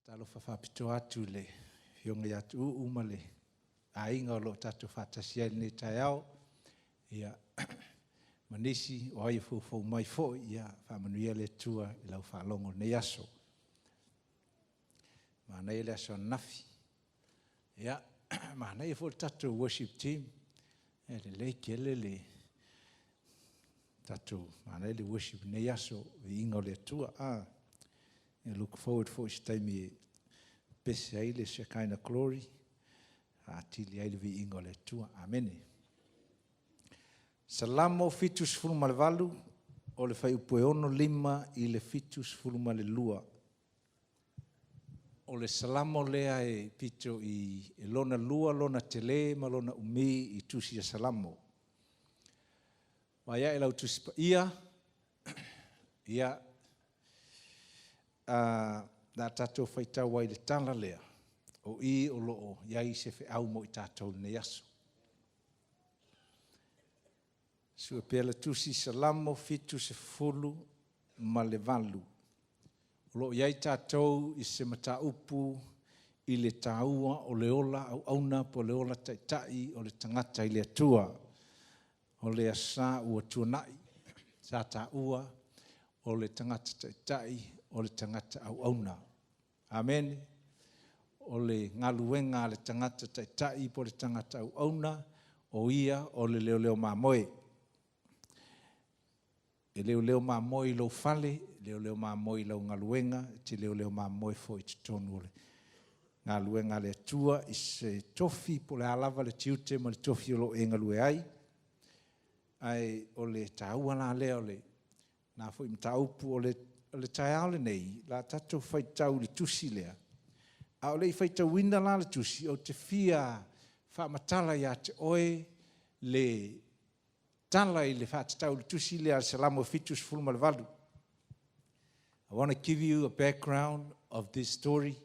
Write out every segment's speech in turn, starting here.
Talofa faapitoa atu i le afioga ia Tuuu ma le aiga o lo o tatou faatasi ai i lenei taeao, ia ma nisi o ai o foufou mai foi. Ia faamanuia le Atua i lau faalogo i lenei aso. Manaia le aso ananafi, ia manaia foi le tatou worship team. E lelei tele le tatou… manaia le worship i lenei aso i le viiga o le Atua. I look forward foi i se taimi e pese ai le Shekinah Glory e atili ai le viiga o le Atua. Amene. Salamo 78, o le fuaiupu e 6, 5 i le 72. O le Salamo lea e pito i lona lua lona tele ma lona umi i Tusi o Salamo. Vaai ae i lau Tusi Paia, ia, o le a tatou faitau ai i le tala lea, o i o lo o i ai se feau mo i tatou i lenei aso. Sue pea le Tusi Salamo 78. O lo o i ai tatou i se mataupu i le taua o le ola auauna po o le ola taitai o le tagata i le Atua. O le Aso Sa ua tuanai sa taua o le tagata taitai o le tagata auauna. Amene. O le galuega a le tagata taitai po o le tagata auauna, o ia o le leoleo mamoe. E leoleo mamoe i lou fale, leoleo mamoe i lau galuega, e te leoleo mamoe foi i totonu o le galuega a le Atua i se tofi po o le a lava le tiute ma le tofi o lo o e galue ai. Ae o le taua la lea o lena foi mataupu. O le taeao lenei, o le a tatou faitau i le tusi lea, a o le i faitauina la le tusi, ou te fia faamatala ia te oe le tala faatatau i le tusi lea a le Salamo 78. I want to give you a background of this story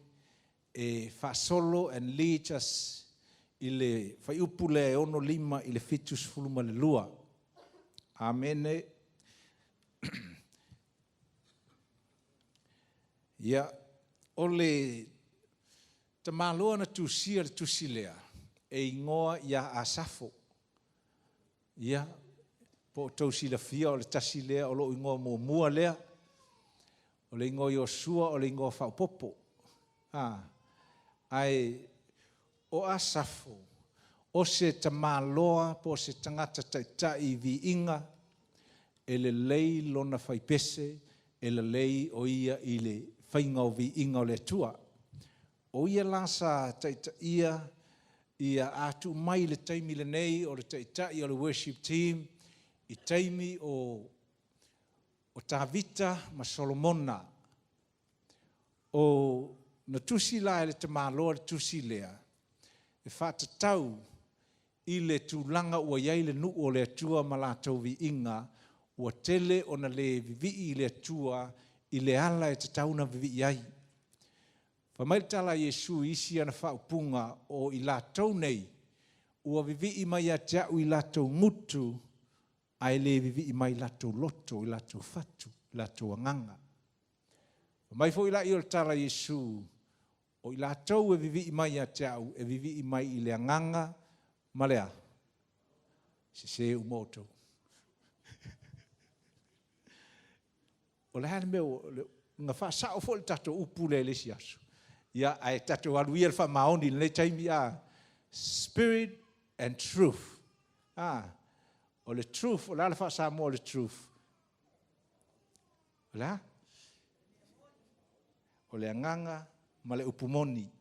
e faasolo and lead us i le fuaiupu lea e 65 i le 72. Amene. Ia, o le tamaloa na tusia le tusi lea, e igoa ia Asafo. Ia, po o outou silafia o le tasi lea o lou igoa muamua lea. O le igoa Iosua o le igoa faaopoopo. Ae o Asafo, o se tamaloa po o se tagata taitai viiga, e lelei lona faipese, e lelei o ia i le faiga o viiga o le Atua. O ia la sa taitaia a tuu mai i le taimi lenei o le taitai o le worship team i taimi o Tavita ma Solomona. Na tusi la e le tamaloa le tusi lea, e faatatau i le tulaga ua i ai le nuu o le Atua ma latou viiga, ua tele ona le vivii i le Atua i le ala e tatau ona vivii ai. Fai mai le tala a Iesu i isi ana faaupuga, o i latou nei ua vivii mai ia te au i latou gutu, ae le vivii mai i latou loto, i latou fatu, i latou agaga. Fai mai foi lea o le tala a Iesu, o i latou e vivii mai ia te au, e vivii mai i le agaga ma le a? Sese uma outou. O le a le mea ua... Na faasao foi le tatou upu lea i le isi aso, ia ae tatou alu ia i le faamaoni i lenei taimi, a? Spirit and truth. O le truth, o le a le faa-Samoa o le truth? O le a? O le agaga ma le upu moni.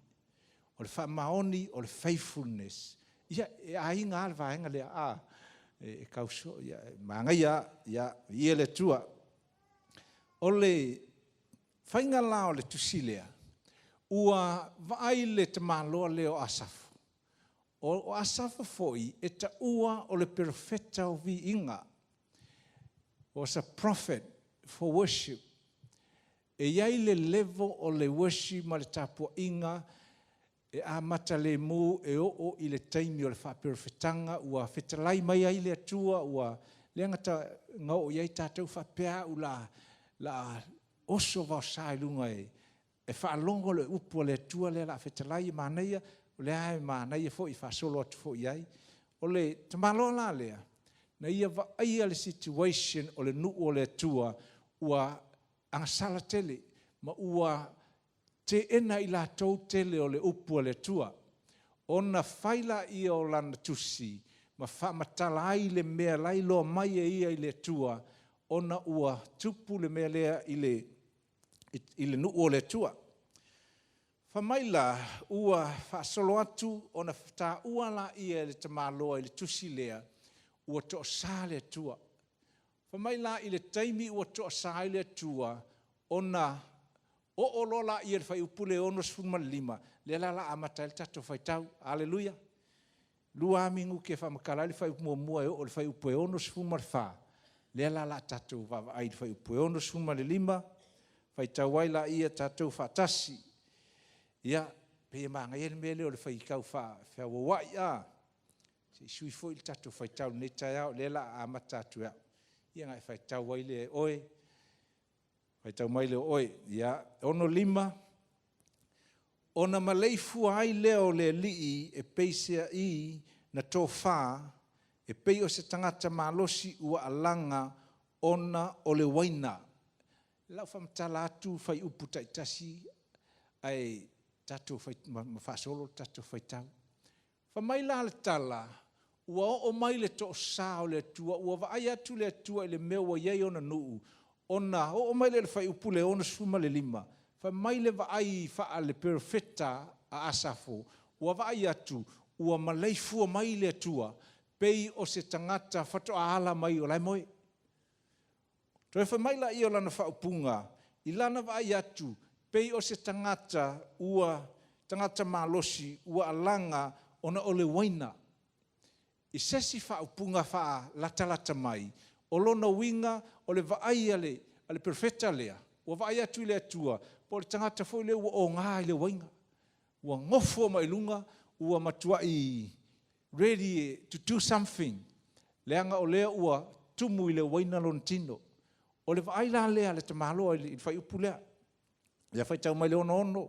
O le faamaoni o le faithfulness. Ia, e aiga lava le vaega lea, a? E tau soo, e manaia lava. Ia viia le Atua. O le faiga la o le tusi lea, ua vaai le tamaloa lea o Asafu, o Asafu foi e taua o le perofeta o viiga, was a prophet for worship. E i ai le level o le worship ma le tapuaiga e amata lemu e oo i le taimi o le faaperofetaga ua fetalai mai ai le Atua, ua lea na oo i ai tatou faapea au o le a oso vaosa i luga e e faalogo le upu a le Atua lea o le a fetalai e manaia, o lea e manaia foi e faasolo atu foi i ai. O le tamaloa la lea, na ia vaaia le situation o le nuu o le Atua ua agasala tele, ma ua teena e i latou tele o le upu a le Atua. Ona fai lea o lana tusi, ma faamatala ai le mea la e iloa mai e ia i le Atua, ona ua tupu le mea lea i le nuu o le Atua. Fai mai la, ua faasolo atu ona taua lea e le tamaloa i le tusi lea, ua toasa le Atua. Fai mai la i le taimi ua toasa ai le Atua, ona oo loa lea i le fuaiupu 65, lea la o le a amata ai le tatou faitau. Aleluia! E 2 lava minute e faamatala ai le fuaiupu muamua e oo i le fuaiupu e 64, lea la o le a tatou vaavaai i le fuaiupu e 65, faitau ai lea tatou faatasi. Ia, pei e manaia le mea lea o le faitau faafeauauai a, se i sui foi le tatou faitau i lenei taeao, o lea o le a amata atu e au, ia ona e faitau ai lea e oe, faitau mai lea o oe. Ia, 65, Ona maleifua ai lea o le Alii e peiseai na tofa, e pei o se tagata malosi ua alaga ona o le uaina. O le a ou faamatala atu fuaiupu taitasi ae tatou ma faasolo le tatou faitau. Fai mai la le tala, ua oo mai le toasa o le Atua, ua vaai atu le Atua i le mea ua i ai ona nuu, ona oo mai lea i le fuaiupu e 65, fai mai le vaai faale-perofeta a Asafo, ua vaai atu ua maleifua mai le Atua pei o se tagata faatoa ala mai o la e moe. Toe fai mai lea o lana faaupuga, i lana vaai atu, pei o se tagata ua tagata malosi ua alaga ona o le uaina. I se isi faaupuga faalatalata mai, o lona uiga o le vaai a le perofeta lea, ua vaai atu i le Atua, po o le tagata foi lea ua oga i le uaina, ua gofo mai luga, ua matuai ready to do something, leaga o lea ua tumu i le uaina lona tino. O le vaai la lea a le tamaloa i le fuaiupu lea. Ia faitau mai le 66.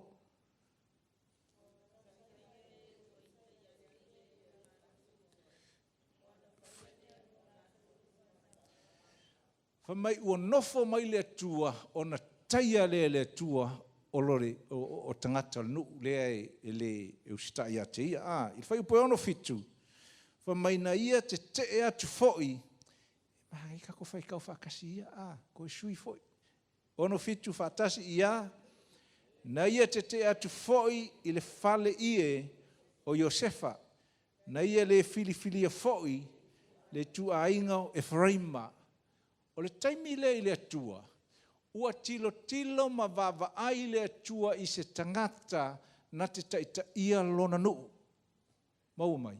Fai mai ua nofo mai le Atua ona taia lea e le Atua o tagata o le nuu lea e le usitai ia te ia. I le fuaiupu e 67, fai mai na ia tetee atu foi, e manaia le tatou faitau faatasi ia a, toe sui foi. 67 faatasi, ia. Na ia tetee atu foi i le faleie o Iosefa, na ia le filifilia foi le ituaiga o Eferaima. O le taimi lea i le Atua, ua tilotilo ma vaavaai le Atua i se tagata na te taitaia Lona nuu. Maua mai?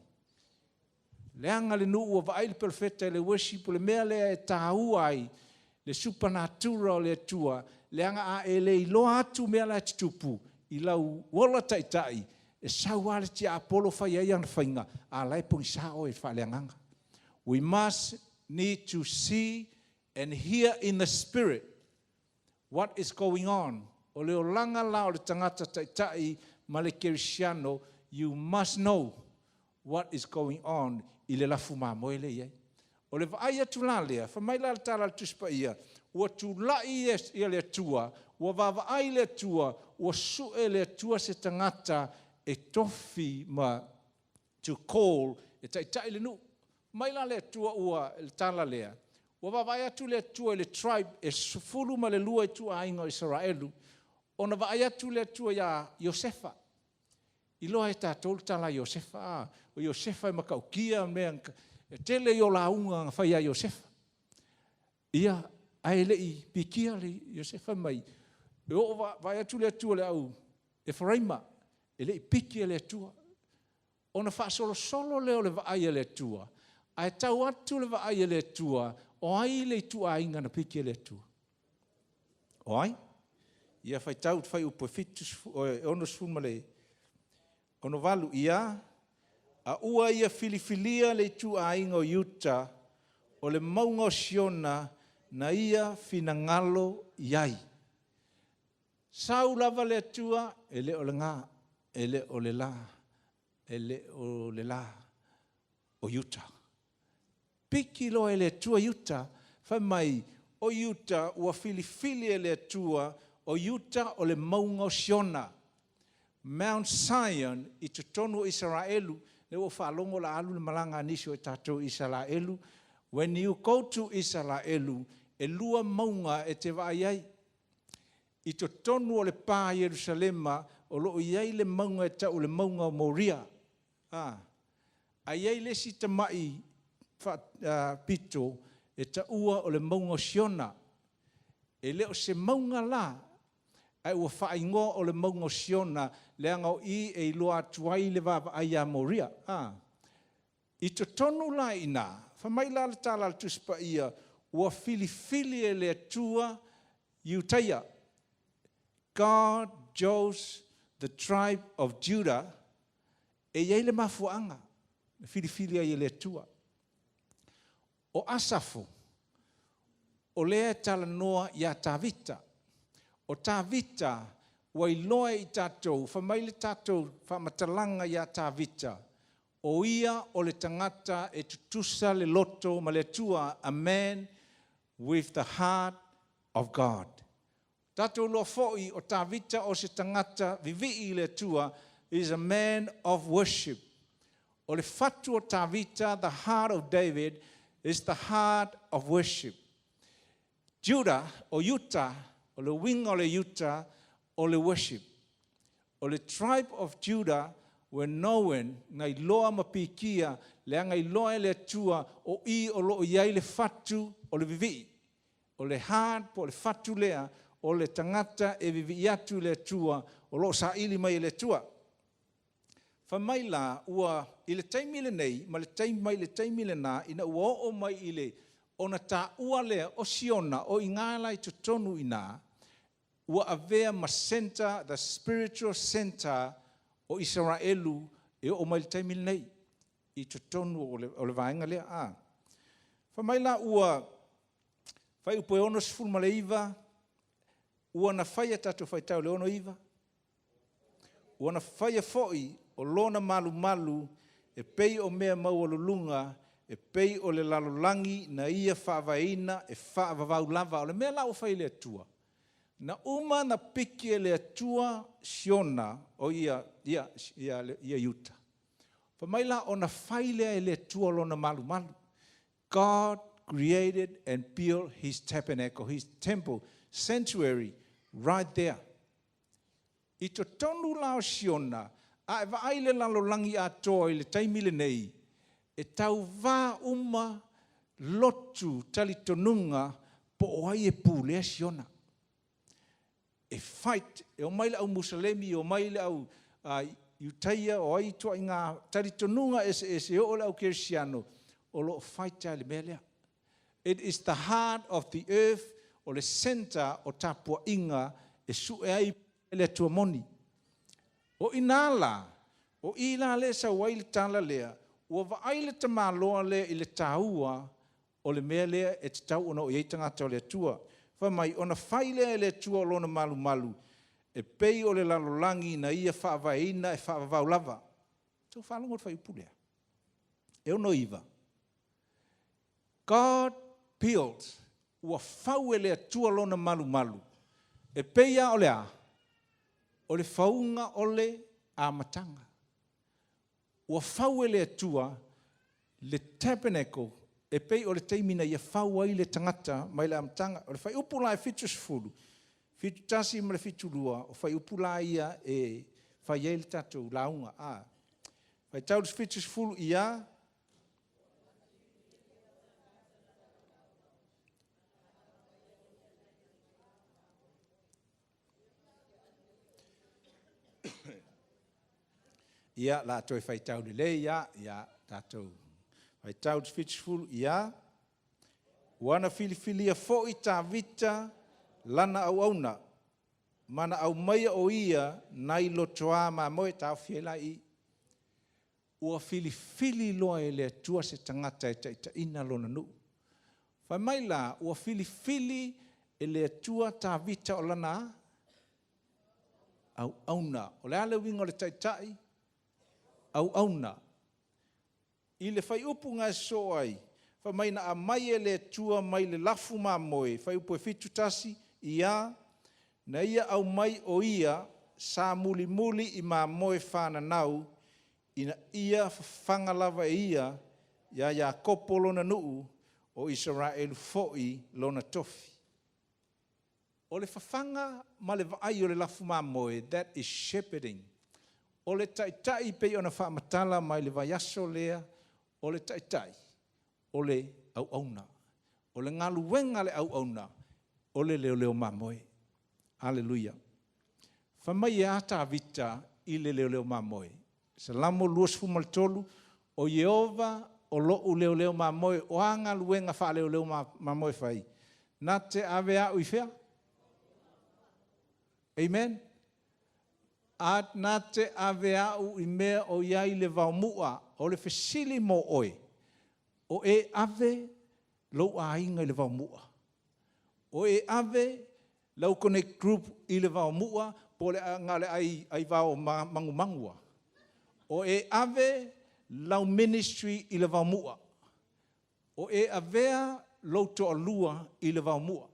Leaga le nuu ua vaai le perofeta i le worship, o le mea lea e taua ai le supernatural o le Atua, leaga a e le iloa atu mea la e tutupu i lau ola taitai, e sau lava le tiapolo fai ai ana faiga, a o la e pogisa oe faaleagaga. We must need to see and hear in the spirit what is going on. O le olaga la o le tagata taitai ma le kerisiano, you must know what is going on i le lafu mamoe lea e i ai. O le vaai atu la lea, fai mai la le tala a le Tusi Paia, ua tulai ia le Atua, ua vaavaai le Atua, ua sue le Atua se tagata e tofi ma to call e taitai le nuu. Mai la le Atua ua le tala lea, ua vaavaai atu le Atua i le tribe e 12 ituaiga o Isaraelu, ona vaai atu le Atua ia Iosefa. Iloa e tatou le tala a Iosefa. O Iosefa e matautia mea, e tele ia o lauga na fai ia Iosefa. Ia, ae le i pikia le Iosefa mai, e oo vaai atu le Atua i le au Eferaima, e le i piki e le Atua. Ona faasolosolo lea o le vaai a le Atua, ae tau atu le vaai a le Atua, o ai le ituaiga na piki e le Atua? O ai? Ia faitau le fuaiupu e 68, ia, a ua ia filifilia le ituaiga o Iuta, o le mauga o Siona na ia finagalo i ai. Sau lava le Atua, e le o lena, e le o le la, e le o le la o Iuta. Piki loa e le Atua Iuta, fai mai, o Iuta ua filifili e le Atua, o Iuta o le mauga o Siona. Mount Sion i totonu o Isaraelu. Lea ua ou faalogo o le a alu le malaga a nisi o tatou i Isaraelu. When you go to Isaraelu, e 2 mauga e te vaai ai. I totonu o le pa Ierusalema, o lo o i ai le mauga e tau o le mauga o Moria. A i ai le isi tamai pito e taua o le mauga o Siona. E le o se mauga la, ae ua faaigoa o le mauga o Siona, leaga o i e iloa atu ai le vaavaai ia Moria. I totonu la i ina, fai mai la le tala a le Tusi Paia, ua filifili e le Atua Iutaia. God chose the tribe of Judah. E i ai le mafuaaga na filifili ai e le Atua. O Asafo, o lea e talanoa ia Tavita. O Tavita, ua iloa e i tatou, fai mai le tatou faamatalaga ia Tavita, o ia o le tagata e tutusa le loto ma le Atua, a man with the heart of God. Tatou iloa foi o Tavita o se tagata vivii i le Atua, is a man of worship. O le fatu o Tavita, the heart of David, is the heart of worship. Judah, o Iuta, o le uiga o le Iuta, o le worship. O le tribe of Judah were known, na iloa ma pikia, leaga iloa e le Atua, o i o loo i ai le fatu o le vivii. O le heart po o le fatu lea, o le tagata e vivii atu i le Atua, o loo saili mai e le Atua. Fai mai la, ua i le taimi lenei, ma le taimi mai le taimi lena, ina ua oo mai i le ona taua lea o Siona, o i ngā lai totonu i nā, ua avea ma center, the spiritual center o Israelu e oo mai le taimi lenei, i totonu o le vaega lea. Fai mai la ua fai upu e 69, ua na faia tatou faitau le 69, ua na faia foi o lona malumalu e pei o mea maualuluga, e pei o le lalolagi na ia faavaeina e faavavau lava. O le mea la ua fai e le Atua, na uma na piki e le Atua Siona, o ia, ia, ia, ia Iuta. Fai mai la ona fai lea e le Atua lona malumalu. God created and built his tabernacle, his temple, sanctuary, right there. I totonu la o Siona, a e vaai le lalolagi atoa i le taimi lenei, e tauvā uma lotu talitonuga po o ai e pulea Siona. E fight, e omai le au Musalemi, e omai le au Iutaia, o ai tuaiga talitonuga eseese, e oo le au Kerisiano, o loo fight ai le mea lea. It is the heart of the earth, o le center o tapuaiga e sue ai le Atua moni. O ina la, o i la le sau ai le tala lea, ua vaai le tamaloa lea i le tāua o le mea lea e tatau ona o i ai tagata o le Atua. Fai mai, ona fai lea e le Atua o lona malumalu, e pei o le lalolagi na ia faavaeina e faavavau lava. Tau faalogo le faiupu lea. E 69. God built, ua fau e le Atua lona malumalu, e pei a o le a, o le fauga o le amataga. Ua fau e le Atua le tabernacle, e pei o le taimi na ia fau ai le tagata mai le amataga. O le faiupu la e 70, 71 ma le 72, o faiupu la ia e fai ai le tatou lauga. Faitau le 70 ia, ia, la toe faitau lelei ia, ia, tatou faitau le 70 ia, ua na filifilia foi Tavita lana auauna, ma na aumaia o ia nai lotoā mamoe, taofi ai la i. Ua filifili loa e le Atua se tagata e taitaiina lona nuu. Fai mai la, ua filifili e le Atua Tavita o lana Auauna. O le a le uiga o le taitai? Auauna. I le fuaiupu na e sosoo ai, fai mai na aumai e le Atua mai le lafu mamoe, fuaiupu e 71, ia, na ia aumai o ia sa mulimuli i mamoe fananau, ina ia fafaga lava e ia ia Iakopo lona nuu, o Isaraelu foi lona tofi. O le fafaga ma le vaai o le lafu mamoe, that is shepherding. O le taitai e pei ona faamatala mai le vaiaso lea, o le taitai, o le auauna. O le galuega a le auauna, o le leoleo mamoe. Aleluia. Fai mai e a Tavita i le leoleo mamoe? Salamo 23, o Ieova o lou leoleo mamoe. O a galuega faaleoleo mamoe e fai? Na te ave au i fea? Amen. A na te ave au i mea o i ai le vaomu'a. O le fesili mo oe, o e ave lou aiga i le vaomu'a? O e ave lau connect group i le vaomu'a po o le na o le ai vao magumagu lava? O e ave lau ministry i le vaomu'a? O e avea lou toalua i le vaomu'a?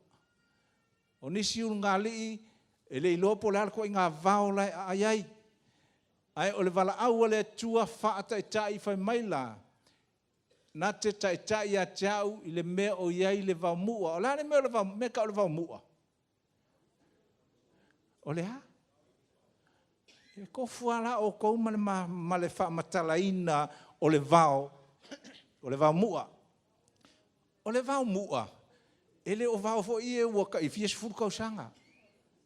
O nisi ulugalii e le iloa po o le a le ituaiga vao la e aai ai, ae o le valaau a le Atua faataitai fai mai la, na te taitai ia te au i le mea o i ai le vaomu'a. O le a le mea o le mea e tau o le vaomu'a? O le a? E tofu lava la outou ma le faamatalaina o le vao, o le vaomu'a. O le vaomu'a, e le o vao foi ia ua tai fia sefulu tausaga.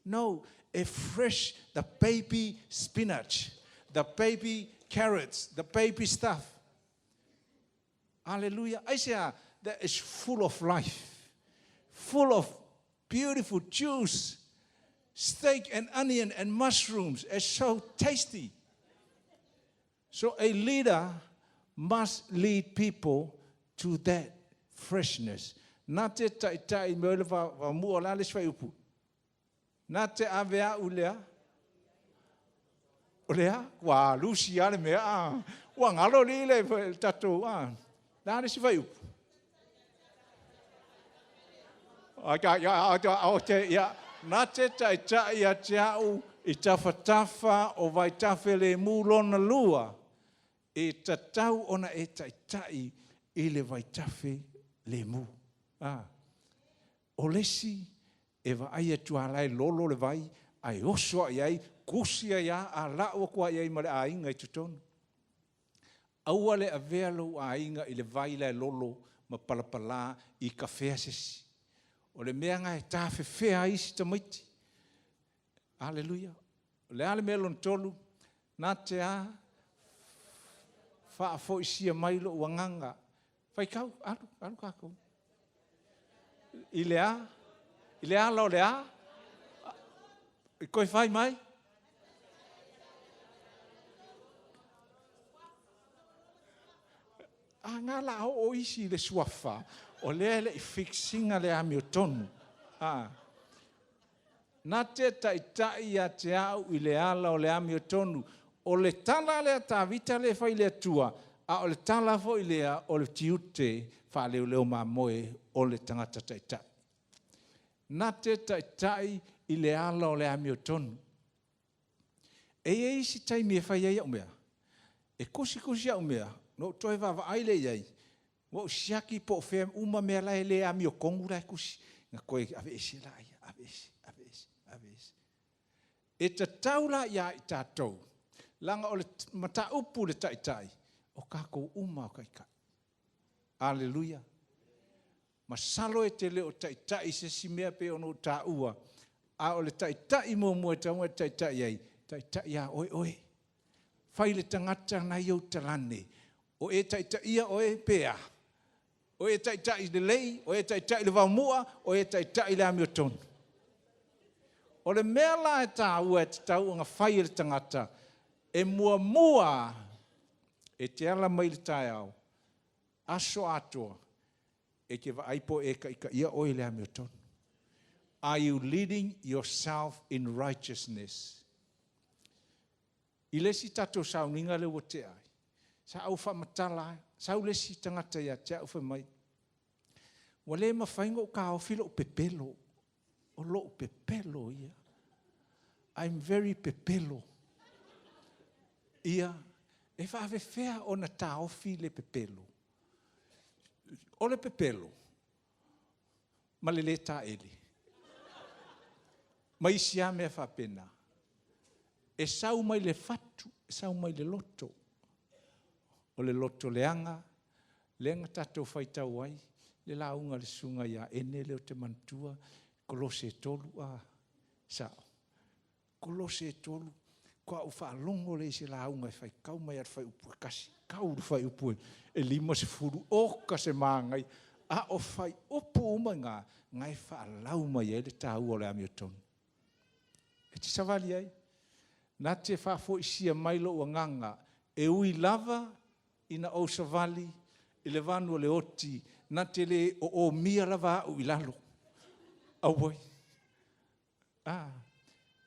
No, e fresh, the baby spinach, the baby carrots, the baby stuff. Hallelujah. Aisea? That is full of life, full of beautiful juice, steak and onion and mushrooms. It's so tasty. So a leader must lead people to that freshness. Na te taitai me le va mua la le upu. Na te ave au lea. O lea, ua lusi ale mea, a. Ua ngalo li le tatou, a. La le si upu. Ia, na te taitai ia te au i tafatafa o vaitafe le mu lona lua, e tatau ona e taitai i le vaitafe le mu. A. O le isi e vaai atu lava o la e lolo le vai, ae oso lava i ai, tusi ai lava, a lau atu lava i ai ma le aiga i totonu. Aua le avea lou aiga i le vai la e lolo ma palapala i kafea se isi. O le mea lena e tafefea ai isi tamaiti. Aleluia. O le a le mea lona tolu? Na te a faafoisia mai lou agaga. Faitau, alu, alu tatou. I le a? I le ala o le a? I toe fai mai? A nga la o isi i le suafa, o lea e le i fix ina le amiotonu. A. Na te taitai ia te au i le ala o le amiotonu. O le tala lea Tavita lea e fai i le Atua, a o le tala foi lea o le tiute faaleoleo mamoe o le tagata taitai. Na te taitai i le ala o le amiotonu. E i ai isi taimi e fai ai au mea. E tusitusi au mea, na ou toe vaavaai lea i ai, ua ou siaki po o fea uma mea la e le amiotonu la e tusi. Na toe aveese laia, aveese, aveese, aveese. E tatau la ia i tatou, leaga o le mataupu i le taitai, o tatou uma o taitai. Aleluia. Masalo e te le o taitai i se isi mea pei ona ou taua, a o le taitai muamua e tatau ona e taitai ai, taitai ia oe oe. Fai le tagata na i ou talane, o e taitaia oe pe a? O e taitai lelei, o e taitai i le vaomu'a, o e taitai i le amiotonu. O le mea la e taua e tatau ona fai e le tagata, e muamua e te ala mai i le taeao, aso atoa, e te vaai po o e taitaia oe i le amiotonu. Are you leading yourself in righteousness? I le isi tatou sauniga lea ua tea ai, sa ou faamatala lava, sau le isi tagata ia te au fai mai, ua le mafai ona ou taofi lou pepelo. O lou pepelo ia. I'm very pepelo. Ia, e faapefea ona taofi le pepelo? O le pepelo ma le le taele, ma isi lava mea faapena, e sau mai le fatu, e sau mai le loto. O le loto leaga lea na tatou faitau ai le lauga a le Susuga ia Ene lea ou te manatua, Kolose 3 a? Sao? Kolose 3, faatoa ou faalogo lea i se lauga e faitau mai lava i le fuaiupu e 1, tau i le fuaiupu e 50. Oka se manaia, a o fuaiupu uma na, o na e faalau mai ai le taua o le amiotonu. E te savali ai, na te faafoisia mai lou agaga, e ui lava ina ou savali i le vanu o le oti, na te le oomia lava au i lalo. Auoi.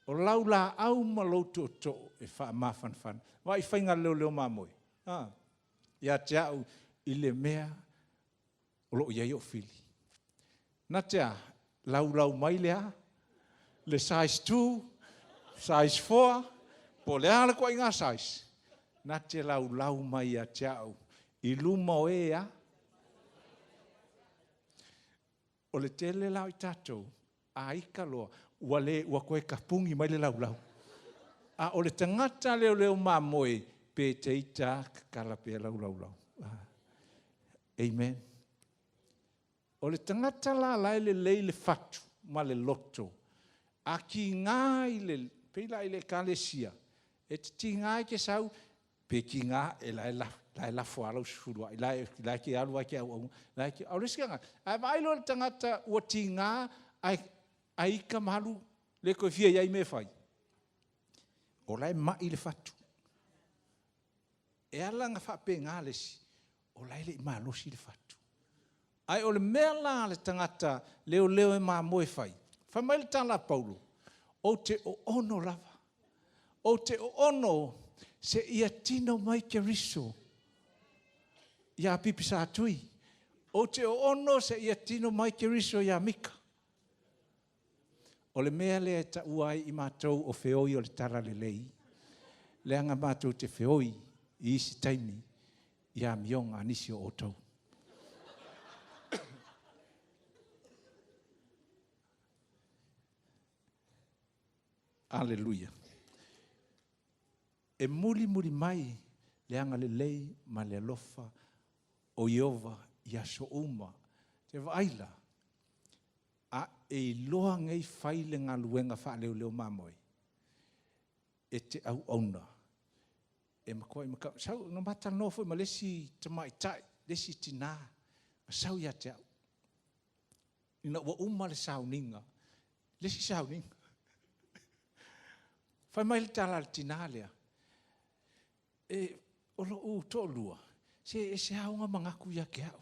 O lau laau ma lou tootoo, e faamafanafana. Vaai i faiga a le leoleo mamoe. Ia te au i le mea o lo o i ai ou fili. Na te a? Laulau mai le a? Le size 2, size 4, po o le a le ituaiga size, na te laulau mai ia te au i luma o e a? O le tele la o i tatou, a ita loa, ua le ua toe tapuni mai le laulau. A o le tagata leoleo mamoe, pe te ita lava, tatala pea lau laulau. Amen. O le tagata la la e lelei le fatu ma le loto, a tiga i le… pei la i le Ekalesia, e te tiga e te sau, pe tiga e la e lafo lava lau sefuluai, o la e te alu lava e te auauna. A o le isi tagata, a vaai loa i le tagata ua tiga ae ita ma alu le toe fia i ai i mea e fai, o la e mai le fatu. E ala ona faapena le isi, o la e le i malosi le fatu. Ae o le mea la a le tagata leoleo mamoe e fai, fai mai le tala a Paulo, ou te oono lava, ou te oono seia tino mai Keriso ia Pipisatui. Ou te oono seia tino mai Keriso ia Mika. O le mea lea e taua ai matou o feoi o le talalelei, leaga matou te feoi i isi taimi i amioga a nisi o outou. Aleluia. E mulimuli mai le agalelei ma le alofa o Ieova i aso uma. E te vaai la, a e iloa nei fai le galuega faaleoleo mamoe, e te auauna, e matuai matautia. Na ma talanoa foi ma le isi tamaitai, le isi tina na sau ia te au, ina ua uma le sauniga, le isi sauniga. Fai mai le tala a le tina lea, “O lou toalua, se e ese lava ona manatu ia te au,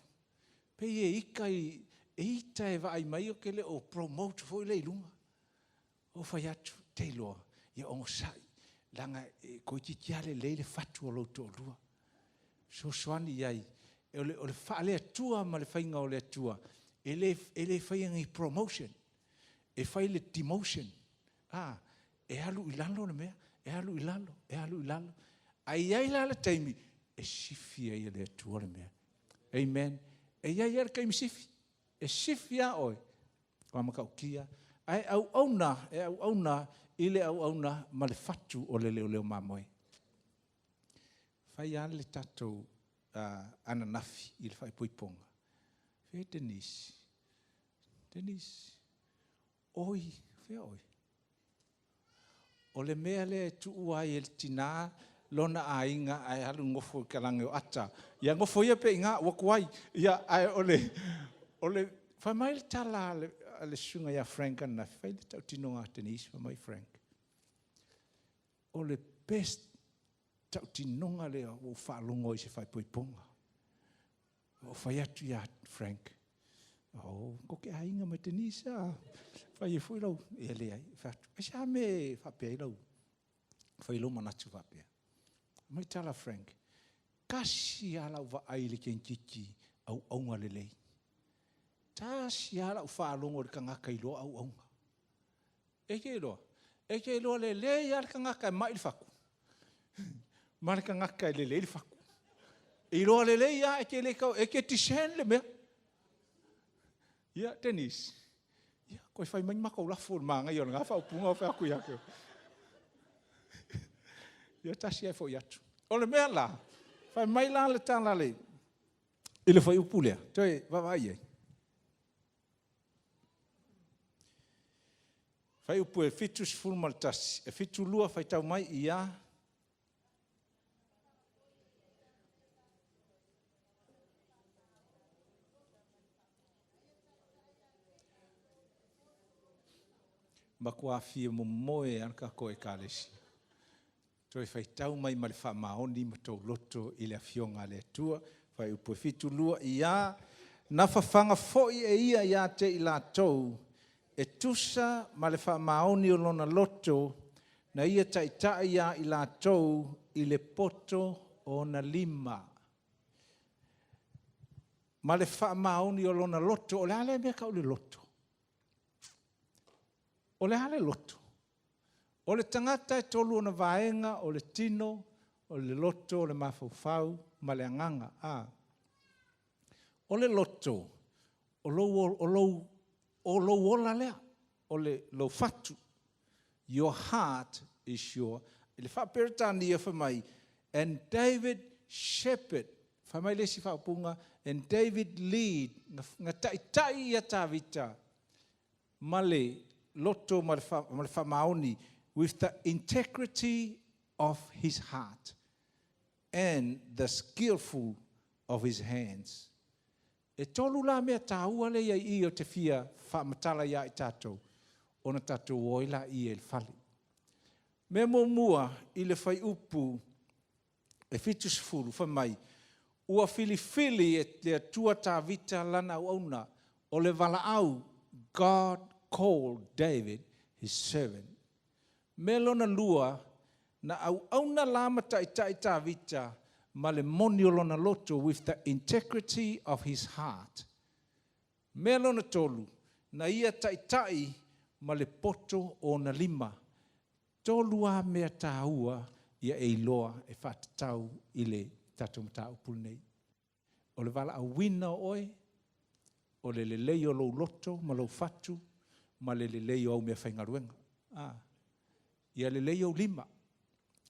pei e ita e vaai mai ou te le o promote foi lea i luga.” Ou fai atu, ou te iloa, ia onosai, leaga toeitiiti lava lelei le fatu o lou toalua. Fesoasoani i ai, o le faale-Atua ma le faiga o le Atua, e le faia ni promotion, e fai le demotion. E alu i lalo le mea, e alu i lalo, e alu i lalo, ae i ai la le taimi e sifi ai e le Atua le mea. Amen. E i ai lava le taimi sifi. E sifi lava oe, matua matautia. Ae auauna, e auauna i le auauna ma le fatu o le leoleo mamoe. Fai lava le tatou ananafi i le faaipoipoga. Fea Denise? Denise, oi, fea oi? O le mea lea e tuua ai e le tina lona aiga ae alu nofo i talaane o Ata. Ia nofo ia pea i ina ua tuai. Ia, ae o le fai mai le tala a le susuga ia Frank ananafi, fai le tautinoga a Denise, fai mai Frank, o le best tautinoga lea ua ou faalogo ai i se faaipoipoga. Ou fai atu ia Frank, oh, tou te aiga ma Denise a? Fai ai foi lau… Ia leai. Ou fai atu, aisea le mea e faapea ai lau… fai ai lou manatu faapea? Mai tala Frank, tasi lava lau vaai i le kenekiti auauna lelei. Tasi lava lau faalogo i le tagata iloa auauna. E te iloa? E te iloa lelei lava le tagata e mai le fatu, ma le tagata e lelei le fatu. E iloa lelei lava, e te le tau, e te discern le mea. Ia, Denise, ia, toe fai mai ni matou lafo i le manaia o lena faaupuga ou fai atu ia te oe. Ia, tasi ae foi atu. O le mea la, fai mai la le tala i le fuaiupu lea, toe vaavaai i ai. Fuaiupu e 71, e 72, faitau mai, ia. Matua fia momoe lava le tatou Ekalesia, toe faitau mai ma le faamaoni ma outou loto i le Afioga a le Atua. Fuaiupu e 72, ia. Na fafaga foi e ia ia te i latou e tusa ma le faamaoni o lona loto, na ia taitai ia i latou i le poto o ona lima. Ma le faamaoni o lona loto. O le a lea mea e tau o le loto? O le a le loto? O le tagata e 3 ona vaega, o le tino, o le loto, o le mafaufau ma le agaga. O le loto, o lou ola lea, o lou fatu. Your heart is your... I le faa-Peretania fai mai, and David shepherd, fai mai le isi faaupuga, and David lead, na taitai ia Tavita ma le loto ma le faamaoni, with the integrity of his heart and the skillful of his hands. E 3 la mea taua lea i i o te fia faamatala ia i tatou, ona tatou o ai laia i le fale. Mea muamua, i le fuaiupu e 70, fai mai, ua filifili e le Atua Tavita lana auauna, o le valaau, God called David his servant. Mea lona lua, na auauna la ma taitai Tavita ma le moni o lona loto, with the integrity of his heart. Mea lona 3, na ia taitai ma le poto o ona lima. 3 lava mea taua ia e iloa e faatatau i le tatou mataupu lenei. O le valaauina o oe, o le lelei o lou loto ma lou fatu, ma le lelei o au meafaigaluega. Ia lelei ou lima.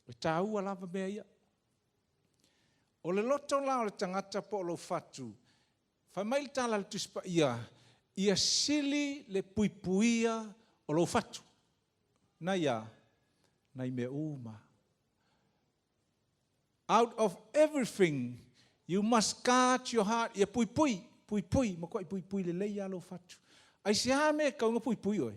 E taua lava mea ia. O le loto la o le tagata po o lou fatu, fai mai le tala a le Tusi Paia, ia sili le puipuia o lou fatu. Nai a, nai mea uma. Out of everything, you must guard your heart. Ia puipui, puipui, matuai puipui lelei lava lou fatu. Ai se a mea e tatau ona puipui oe?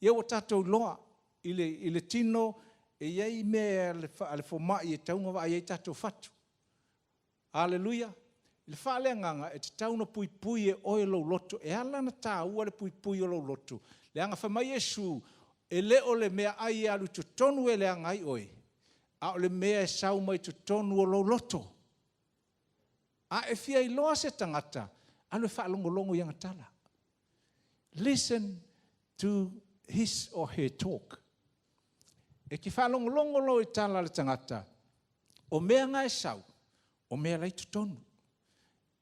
Ia ua tatou iloa i le tino e i ai mea a le fomai e tatau ona vaai ai tatou fatu. Aleluia! I le faaleagaga, e tatau ona puipui e oe lou loto. E ala ona taua le puipui o lou loto, leaga fai mai Iesu, e le o le mea ai e alu i totonu e leaga ai oe, a o le mea e sau mai totonu o lou loto. A e fia iloa se tagata, alu e faalogologo i ana tala. Listen to his or her talk. E te faalogologo loa i tala a le tagata, o mea na e sau, o mea la i totonu.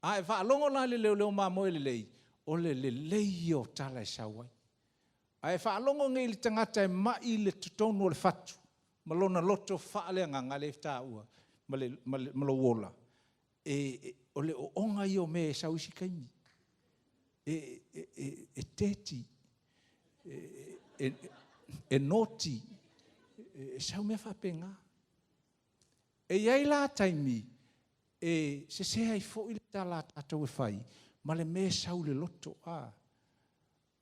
A e faalogo la i le leoleo mamoe lelei, o le lelei ia o tala e sau ai. A e faalogo nei i le tagata e mai le totonu o le fatu, ma lona loto faaleagaga lea e taua, ma lou ola, o le ooooga ia o mea e sau isi taimi. E teti, e naughty, e sau mea faapena. E i ai la taimi e sese ai foi le tala a tatou e fai, ma le mea e sau i le loto.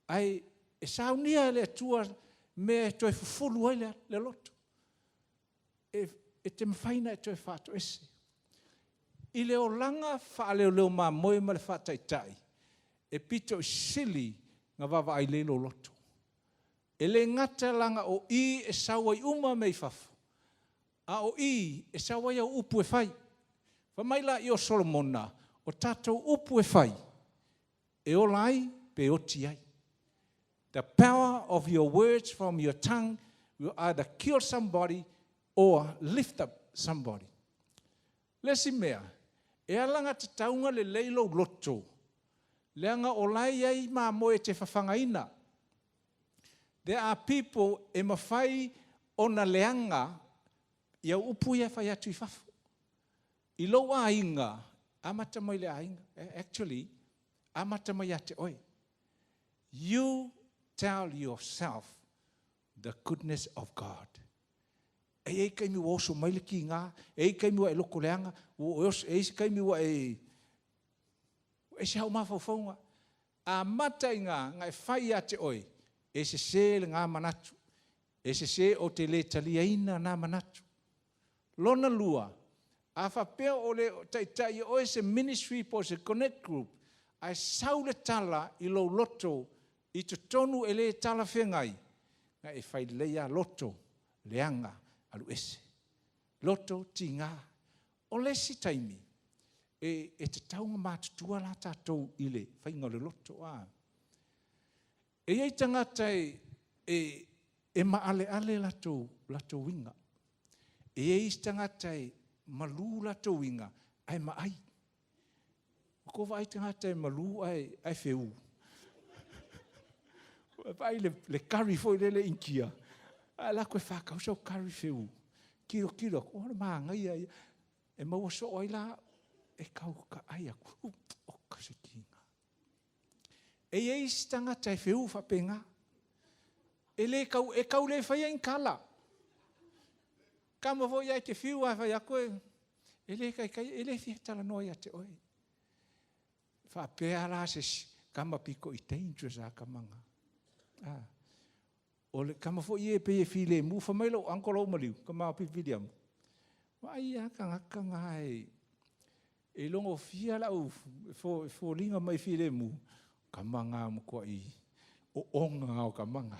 Ae e saunia e le Atua mea e toe fufulu ai le loto. E te mafai ona e toe faatoese. I le olaga faaleoleo mamoe ma le faataitai, e pito i sili ona vaavaai lelei lou loto. E le gata leaga o i e sau ai uma mea i fafo, A o i e sau ai au upu e fai. Fai mai laia o Solomona, o tatou upu e fai, e ola ai pe oti ai. The power of your words from your tongue will either kill somebody or lift up somebody. Le isi mea, e alagatatau ona lelei lou loto, leaga o la e i ai mamoe e te fafagaina. There are people e mafai ona leaga i au upu ia e fai atu i fafo. I lou aiga, amata mai le aiga. Actually, amata mai ia te oe. You tell yourself the goodness of God. E i ai taimi ua oso mai le tiga, e i ai taimi ua e loto leaga, e i ai se taimi ua e ese au mafaufauga. Amata i ina ona e fai ia te oe, e sese lena manatu. E sese ou te le taliaina na manatu. Lona lua, a faapea o le taitai oe se ministry po o se connect group, ae sau le tala i lou loto i totonu e le talafeagai, na e fai lelei lava loto, leaga, alu ese. Loto tiga. O le isi taimi, e tatau ona matutua la tatou i le faiga o le loto. E i ai tagata e maaleale latou uiga. E i ai isi tagata e malu latou uiga ae maai. Ua tou vaai i tagata e malu ae feú? Vaai le curry foi lele Initia, a e alu atu e fatau sau curry feú, tilotilo atu, o le manaia ia. E maua soo ai la au, e tau taai atu, oka se tiga. E i ai isi tagata e feú faapena. E le tau, e tau le faia ni tala. Tama foi ia e te fiu lava e fai atu, e le taitai, e le fia talanoa ia te oe. Faapea la se isi, tama pito i dangerous lava tama na. O le tama foi ia e pei e filemu, fai mai lou uncle la ua maliu, tama Piliamu, vaai lava tagata na e logofia lau foliga mai filemu, tama na matuai oona lava o tama na.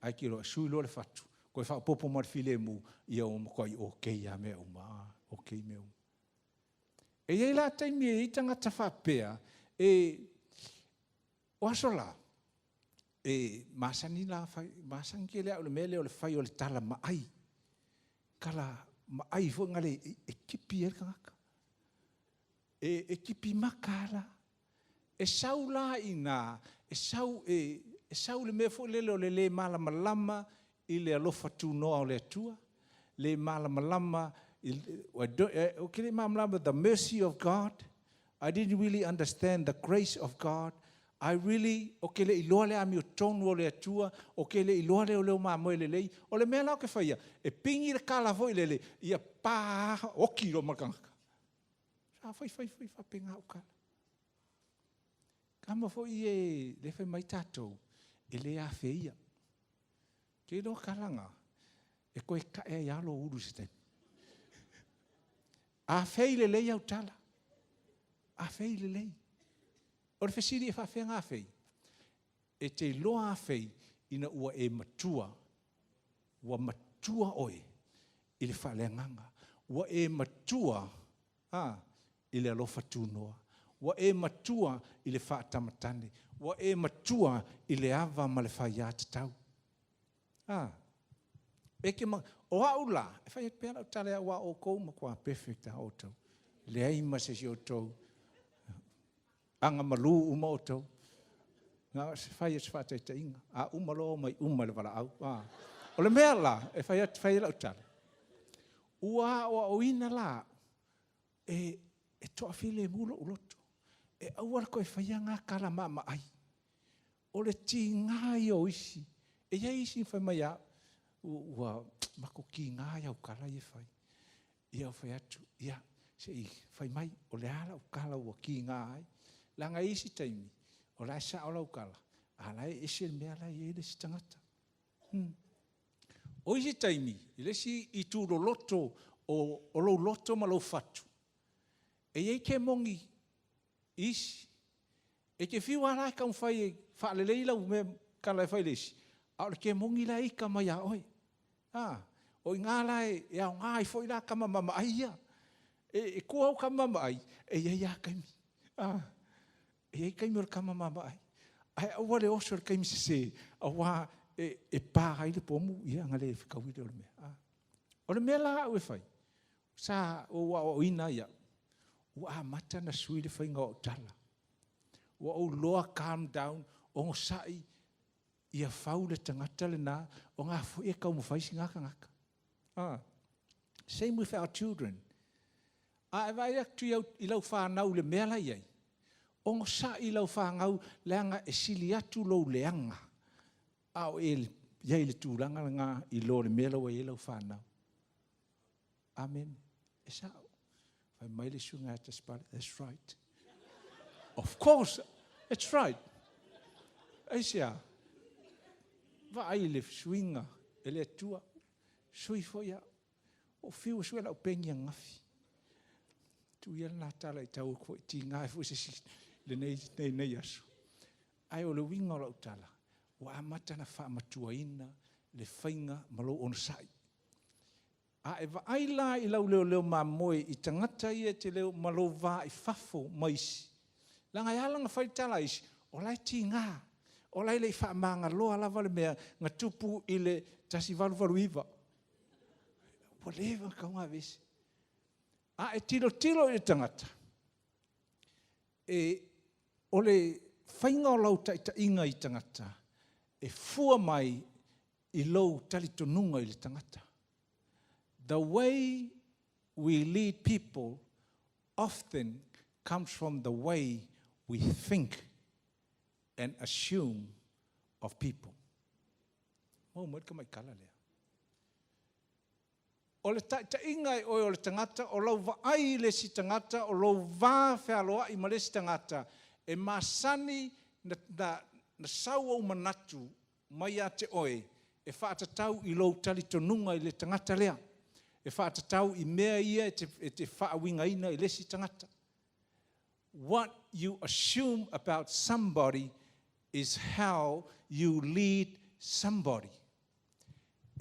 Ae tilotilo, sui loa le fatu, toe faaopoopo ma le filemu, ia ua matuai okay lava mea uma. Okay mea uma. E i ai la taimi e i ai tagata faapea, o aso la, e masani la masani tele au i le mea lea o le fai o le tala maai. Tala maai foi na le e tipi ai le tagata. E tipi maka la. E sau la i ina, e sau, e sau le mea foi lele o le le malamalama i le alofa tunoa o le Atua, le malamalama, ou te le malamalama the mercy of God. I didn't really understand the grace of God. I really, ou te le iloa le amiotonu o le Atua, ou te le iloa le leoleo mamoe lelei. O le mea la ou te faia, e pingi le kala foi lele, ia pa oti loa ma le tagata. Sa fai fai fai faapena au tala. Tama foi e le fai mai tatou, e le afeia. Te iloa tala na, e toe tae ai lava lou ulu i se taimi. Afei lelei au tala. Afei lelei. O le fesili e faafefea ona afei? E te iloa afei ina ua e matua. Ua matua oe i le faaleagaga. Ua e matua i le alofa tunoa. Ua e matua i le faatamatane. Ua e matua i le ava ma le faia tatau. E te o au la, e fai atu pea lau tala aua o outou matua perfect lava outou. Leai ma se isi o outou. Agamalu uma outou. Na o se fai o se faataitaiga. A uma loa omai uma i le valaau. O le mea la, e fai atu fai lau tala. Ua aoaoina la e toafilemu lou loto. E aua le toe faia ngā tala maamaai. O le tiga ia o isi. E i ai isi na fai mai ia au, ua matou tiga i au tala ia e fai. Ia ou fai atu, ia, se i fai mai, o le a lau tala ua tiga ai. Leaga e i ai isi taimi, o la e sao lau tala, a o la e ese le mea la e i ai le isi tagata. O isi taimi, i le isi itu loloto o lou loto ma lou fatu, e i ai kemoni isi. E te fiu lava la e taumafai e faalelei lau mea tala e fai i le isi, a o le kemoni la e ita mai ia oe. O i ina la e aoga ai foi la tama maamaai ia. E tu au tama maamaai, e i ai lava taimi. E i ai taimi o le tama maamaai. Ae aua le oso i le taimi sese, aua e pa ai le pomu ona le fetaui lea o le mea. O le mea la aʻu e fai, sa ou aoaoina ai au, ua amata ona sui le faiga o au tala. Ua ou iloa calm down, onosai, ia fau le tagata lena, o na foi e taumafai sina tagata. Same with our children. A e vaai atu i lau fanau i le mea la e i ai, onosai i lau fanau, leaga e sili atu lou leaga a o e i ai i le tulaga lena i lo le mea la ua i ai lau fanau. Amene. E sao. Fai mai le susuga ia Taspale, "That's right." Of course, it's right. Aisea? Vaai i le suiga e le Atua. Sui foi au. Ua fiu e sue lau pegi ananafi. Tuu ia lena tala i tau atu foi, tiga ai foi se isi lenei aso. Ae o le uiga o lau tala, ua amata ona faamatuaina le faiga ma lou onosai. A e vaai la i lau leoleo mamoe i tagata ia e te le ma lou va i fafo ma isi, leaga e ala ona fai le tala a isi, o la e tiga, o la e le i faamagaloa lava le mea na tupu i le 1889. Ua leva ona tatau ona aveese. A e tilotilo i le tagata, o le faiga o lau taitaiga i tagata, e fua mai i lou talitonuga i le tagata. The way we lead people often comes from the way we think and assume of people. Maua mai le tamaitala lea. O le taitaiga e oe o le tagata, o lau vaai i le isi tagata, o lou va fealoai ma le isi tagata, e masani na sau ou manatu mai ia te oe e faatatau i lou talitonuga i le tagata lea, e faatatau i mea ia e te faauigaina i le isi tagata. What you assume about somebody is how you lead somebody.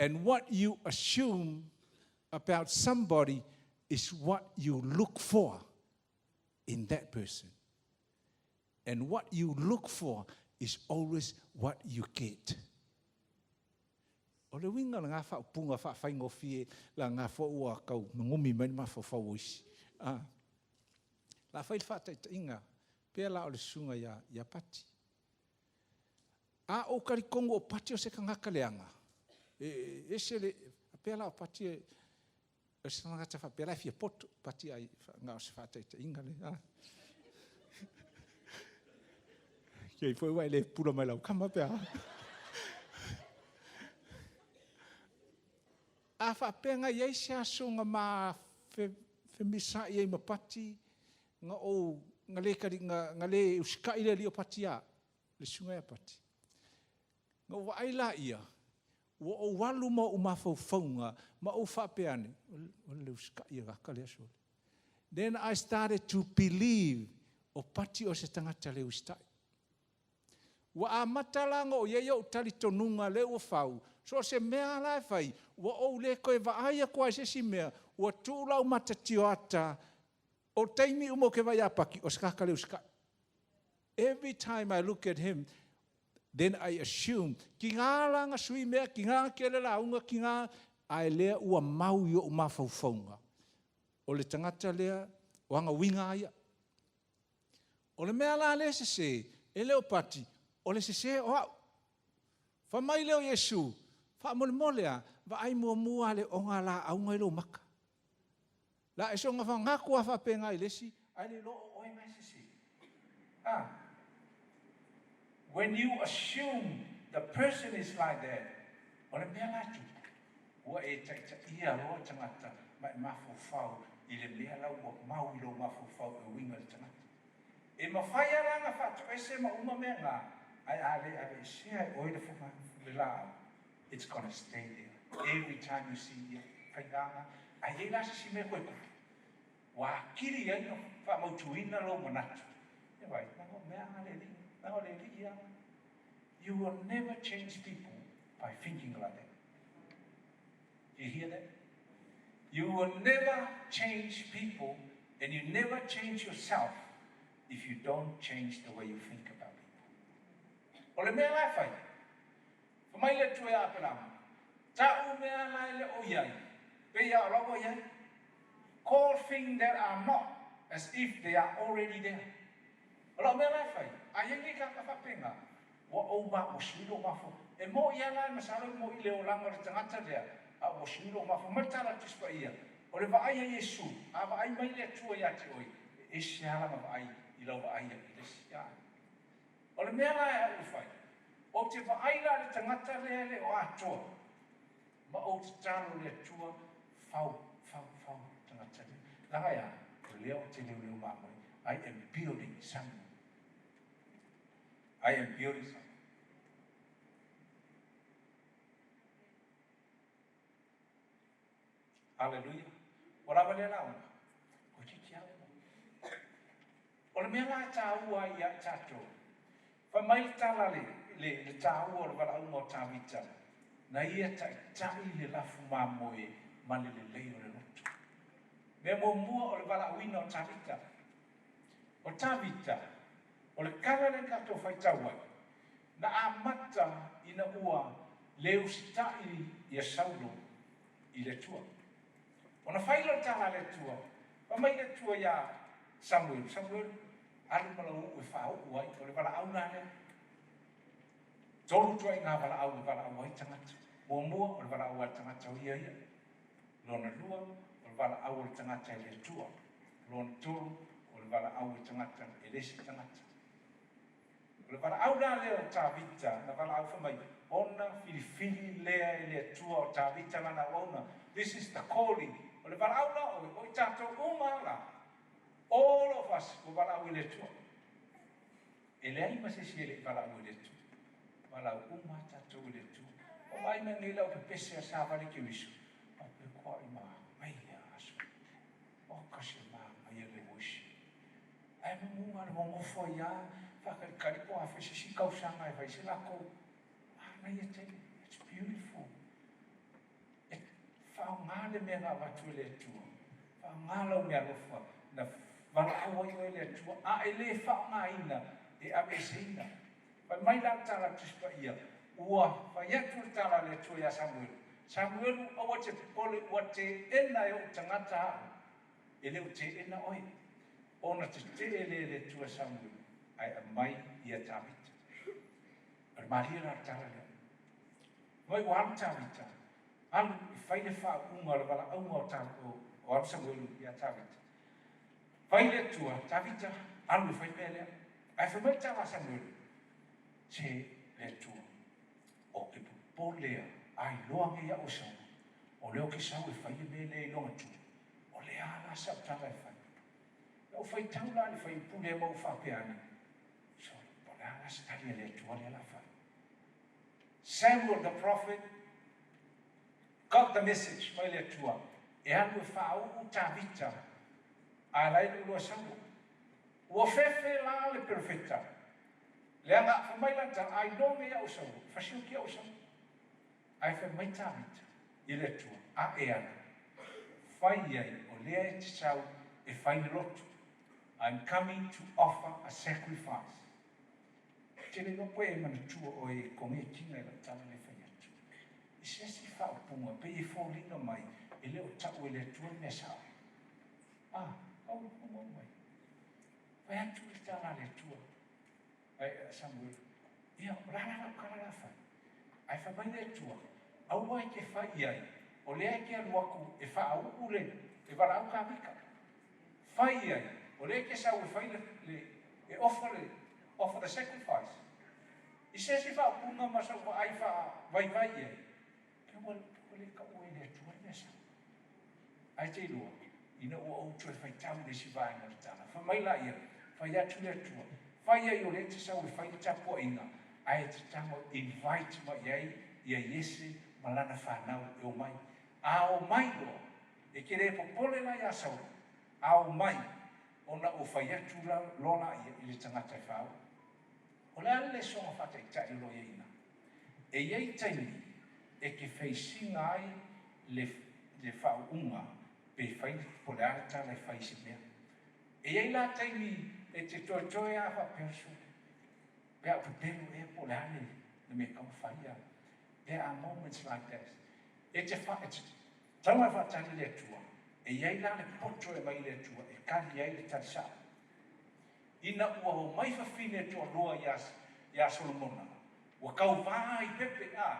And what you assume about somebody is what you look for in that person. And what you look for is always what you get. O le uiga o lena faaupuga faafaigofie, leaga foi ua tau gagumi mai le mafaufau o isi. La fai le faataitaiga, pea la o le susuga ia Pati. A ou talitonu o Pati o se tagata leaga, e ese le, pea la o Pati o se tagata faapea la e fia poto, Pati ai, na o se faataitaiga le. Kia foi ua e le pula mai lau kama pe a. A faapea na i ai se aso na ma femisaai ai ma Pati, na ou na le, tali, na le usitai le alii o Pati ia, le susuga ia Pati. Na ou vaai laia, ua ou alu ma ou mafaufauga, ma ou faapea ane, o le usitai e gata lea sole. Then I started to believe o Pati o se tagata le usitai. Ua amata la ona i ai ou talitonuga lea ua fau, so o se mea la e fai, ua ou le toe vaai atu ai se isi mea, ua tuu lau mata tioata, o taimi uma o ke vai a Pati, o se tagata le usitai. Every time I look at him, then I assume, ki ngā la nga sui mea, ki ngā kele la unga, ki ngā, ae lea ua mau i ou mafaufauga. O le tagata lea, o anga uiga ia. O le mea la le sese, e le o Pati, o le sese o au. Fa mai lea o Iesu, faamolemole a, vaai muamua le oga la auga i lou maka. La e soga whangako a whapenga i lesi, ai le lo o oe ngai sese. When you assume the person is like that, o le mea la tupu, ua e taitaia loa tagata ma e mafaufau i le mea la ua mau i lou mafaufau e uiga i le tagata. E mafai ala na faatoese ma uma mea ngā, ae a le aveesea e oe le whanga le laau, it's gonna stay there. Every time you see ia faigāga, ai ei la se si mea koe kupu. Ua akili ai na whaamautuina lou manatu. E vai, nanga o mea anga le li, nanga o le li anga. You will never change people by thinking like that. Do you hear that? You will never change people and you never change yourself if you don't change the way you think about people. O le mea la e fai, fai mai le Atua ia Aperama, Ta'u mea la e le o i ai, pei a o la ua i ai. Call things that are not as if they are already there. O lau mea la e fai, a i ai nei tagata faapena, ua ou ma, ua sui lou mafaufau. E mo'i a la e masalo e mo'i le olaga o le tagata lea, a ua sui lou mafaufau. Mai le tala a le Tusi Paia, o le vaai a Iesu, a vaai mai le Atua ia te oe, e ese a lana vaai i lau vaai i le isi. A. O le mea la e au e fai, ou te vaai la i le tagata lea e le o atoa, ma ou tatalo i le Atua, fau, fau, fau le tagata lea. Leaga e a? O lea ou te leoleo mamoe. I am building someone. I am building someone. Haleluia. Ua lava lea lauga? Toeitiiti lava uma. O le mea la e taua ai ia i tatou, fai mai le tala le, le, le taua o le valaauga o Tavita, na ia taitai le lafu mamoe ma le lelei o le loto. Mea muamua o le valaauina o Tavita. O Tavita, o le tala lea na tatou faitau ai, na amata ina ua le usitai ia Saulo i le Atua. Ona fai lea o le tala a le Atua, fai mai le Atua iā Samuelu, Samuelu, alu ma lau uu e faauu ai, o le valaau la lea. Tolu ituaiga valaau e valaau ai tagata. Muamua, o le valaau a le tagata o ia ia. Lona lua, o le valaau a le tagata e le Atua. Lona tolu, o le valaau e tagata e le isi tagata. O le valaau la lea o Tavita, na valaau fai mai, ona filifili lea e le Atua o Tavita lana auauna. This is the calling. O le valaau la oe, o i tatou uma lava la, all of us, ua valaau e le Atua. E leai ma se isi e le i valaau e le Atua. Valaau uma lava tatou e le Atua. Ua vaai mai nei lau pepese a Savali Keriso, faapea, Manaia aso. Oka se manaia le worship. Ae mumu na o le nonofo ai a faatalikali po o afea se isi tausaga e fai se latou manaia tele. It's beautiful. E faaaoga le mea na avatu e le Atua. Faaaoga lau meaalofa na valaau ai oe e le Atua a e le faaaogaina e aveeseina. Fai mai la le tala a le Tusi Paia, ua fai atu le tala a le Atua ia Samuelu, Samuelu, aua te popole, ua teena e ou tagata au, e le o teena oe. Ona tetee lea e le Atua Samuelu, ae aumai ia Tavita. O le malie la o le tala lea. Fai mai ua alu Tavita, alu e fai le faauuga o le valaauga o, o, o alu Samuelu ia Tavita. Fai le Atua, Tavita, alu e fai le mea lea. Ae fai mai le tala a Samuelu, Se le Atua, ou te popole a, a iloa nei au e Saulu, o lea ou te sau e fai le mea lea i lona tu, o le a la sau tala e fai? Na ou faitau la i le fuaiupu lea ma ou faapea ane, Sole, po o le a la se tali a le Atua lea o le a fai? Samuel the prophet got the message mai le Atua e alu e faauu Tavita a la e lua Saulo. Ua fefe la le perofeta, leaga fai mai lana tala, a iloa nei au e Saulo, e fasioki au e Saulo. Ae fai mai Tavita i le Atua, a e alu, fai i ai o lea e te sau e fai le lotu, I'm coming to offer a sacrifice. Ou te le iloa po e manatua oe i kogekina i lau tala lea e fai atu. I se isi faaupuga, pei e foliga mai e le o tau e le Atua le mea sao. A, au maumau mai. Fai atu le tala a le Atua. Ai, Samuel, ia, o le a la lau tala la fai? Ae fai mai le Atua, aua e te fai i ai, o lea e te alu atu e faauu le, e valaau Tavita. Fai i ai, o lea e te sau e fai le, le, e offer le, offer the sacrifice. I se isi faaupuga ma sau vaai faavaivai i ai, pe ua, ua le taua e le Atua le mea sao. Ae te iloa, ina ua ou toe faitau i le isi vaega o le tala, fai mai laia, fai atu le Atua, fai ai o lea e te sau e fai le tapuaiga, ae e te tago e invite mai i ai ia Iese ma lana fanau e omai. A omai loa, e te le popole la iā Saulo, a omai, ona ou fai atu loa laia i le tagata e faaoo. O le a le lesoga faataitai o lo o i ai ina? E i ai taimi e te feisiga ai le faauuga pe fai po o le a le tala e fai i se mea. E i ai la taimi e te toetoe lava faapea, sole, pe a ou pepelo ea po o le a le mea e tatau ona fai a. There are moments like that. E te tatau ona e faatali i le Atua, e i ai la le poto e aumai e le Atua e tali ai le tali sa'o. Ina ua omai fafine e toalua ia Solomona, ua tauvā i pepe, a